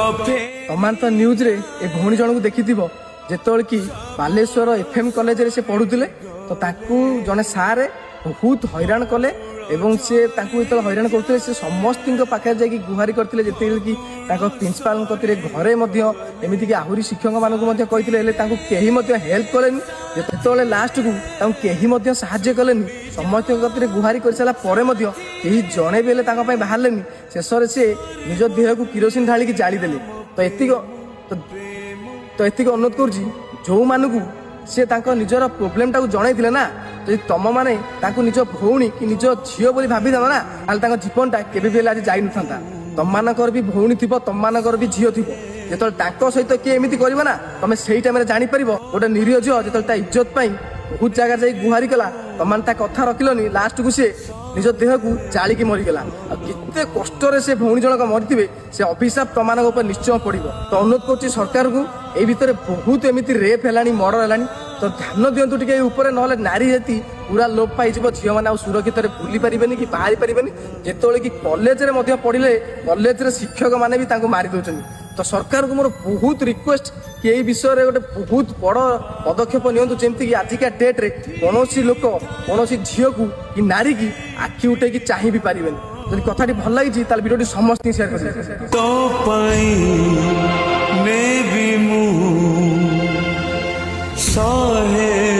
ତମାନେ ତ ନ୍ୟୁଜ୍ରେ ଏ ଭଉଣୀ ଜଣକୁ ଦେଖିଥିବ, ଯେତେବେଳେ କି ବାଲେଶ୍ୱର ଏଫ୍ ଏମ୍ କଲେଜରେ ସେ ପଢୁଥିଲେ। ତ ତାଙ୍କୁ ଜଣେ ସାରେ ବହୁତ ହଇରାଣ କଲେ ଏବଂ ସେ ତାଙ୍କୁ ଯେତେବେଳେ ହଇରାଣ କରୁଥିଲେ, ସେ ସମସ୍ତଙ୍କ ପାଖରେ ଯାଇକି ଗୁହାରି କରିଥିଲେ, ଯେତେବେଳେ କି ତାଙ୍କ ପ୍ରିନ୍ସିପାଲଙ୍କ କତିରେ, ଘରେ ମଧ୍ୟ, ଏମିତିକି ଆହୁରି ଶିକ୍ଷକମାନଙ୍କୁ ମଧ୍ୟ କହିଥିଲେ। ହେଲେ ତାଙ୍କୁ କେହି ମଧ୍ୟ ହେଲ୍ପ କଲେନି। ଯେତେବେଳେ ଲାଷ୍ଟକୁ ତାଙ୍କୁ କେହି ମଧ୍ୟ ସାହାଯ୍ୟ କଲେନି, ସମସ୍ତଙ୍କ କତିରେ ଗୁହାରି କରିସାରିଲା ପରେ ମଧ୍ୟ କେହି ଜଣେ ବି ହେଲେ ତାଙ୍କ ପାଇଁ ବାହାରିଲେନି, ଶେଷରେ ସେ ନିଜ ଦେହକୁ କିରୋସିନ ଢାଳିକି ଜାଳିଦେଲେ। ତ ଏତିକି ଅନୁରୋଧ କରୁଛି, ଯୋଉମାନଙ୍କୁ ସେ ତାଙ୍କ ନିଜର ପ୍ରୋବ୍ଲେମଟାକୁ ଜଣାଇଥିଲେ ନା, ଯଦି ତମମାନେ ତାଙ୍କୁ ନିଜ ଭଉଣୀ କି ନିଜ ଝିଅ ବୋଲି ଭାବିଥାନ୍ତ ନା, ତାହେଲେ ତାଙ୍କ ଜୀବନଟା କେବେ ବି ହେଲେ ଆଜି ଯାଇନଥାନ୍ତା। ତମମାନଙ୍କର ବି ଭଉଣୀ ଥିବ, ତମମାନଙ୍କର ବି ଝିଅ ଥିବ। ଯେତେବେଳେ ତାଙ୍କ ସହିତ କିଏ ଏମିତି କରିବ ନା, ତମେ ସେଇ ଟାଇମରେ ଜାଣିପାରିବ, ଗୋଟେ ନିରୀହ ଝିଅ ଯେତେବେଳେ ତା ଇଜ୍ଜତ ପାଇଁ ବହୁତ ଜାଗାରେ ଯାଇ ଗୁହାରି କଲା, ତମମାନେ ତା କଥା ରଖିଲନି, ଲାଷ୍ଟକୁ ସିଏ ନିଜ ଦେହକୁ ଜାଳିକି ମରିଗଲା। ଆଉ କେତେ କଷ୍ଟରେ ସେ ଭଉଣୀ ଜଣକ ମରିଥିବେ, ସେ ଅଭିଶାପ ତମାନଙ୍କ ଉପରେ ନିଶ୍ଚୟ ପଡିବ। ତ ଅନୁରୋଧ କରୁଛି ସରକାରକୁ, ଏଇ ଭିତରେ ବହୁତ ଏମିତି ରେପ୍ ହେଲାଣି, ମର୍ଡର ହେଲାଣି, ତ ଧ୍ୟାନ ଦିଅନ୍ତୁ ଟିକେ ଏଇ ଉପରେ। ନହେଲେ ନାରୀ ଜାତି ପୁରା ଲୋପ ପାଇଯିବ। ଝିଅମାନେ ଆଉ ସୁରକ୍ଷିତରେ ବୁଲି ପାରିବେନି କି ବାହାରି ପାରିବେନି। ଯେତେବେଳେ କି କଲେଜରେ ମଧ୍ୟ ପଢିଲେ, କଲେଜରେ ଶିକ୍ଷକ ମାନେ ବି ତାଙ୍କୁ ମାରି ଦଉଛନ୍ତି। ତ ସରକାରଙ୍କୁ ମୋର ବହୁତ ରିକ୍ୱେଷ୍ଟ କି ଏଇ ବିଷୟରେ ଗୋଟେ ବହୁତ ବଡ ପଦକ୍ଷେପ ନିଅନ୍ତୁ, ଯେମିତିକି ଆଜିକା ଡେଟ୍ରେ କୌଣସି ଲୋକ କୌଣସି ଝିଅକୁ କି ନାରୀକି ଆଖି ଉଠେଇକି ଚାହିଁ ବି ପାରିବେନି। ଯଦି କଥାଟି ଭଲ ଲାଗିଛି, ତାହେଲେ ଭିଡ଼ିଓଟି ସମସ୍ତଙ୍କୁ ସେୟାର କରିବେ। ତୋ ପାଇଁ ନେବି ମୁଁ 100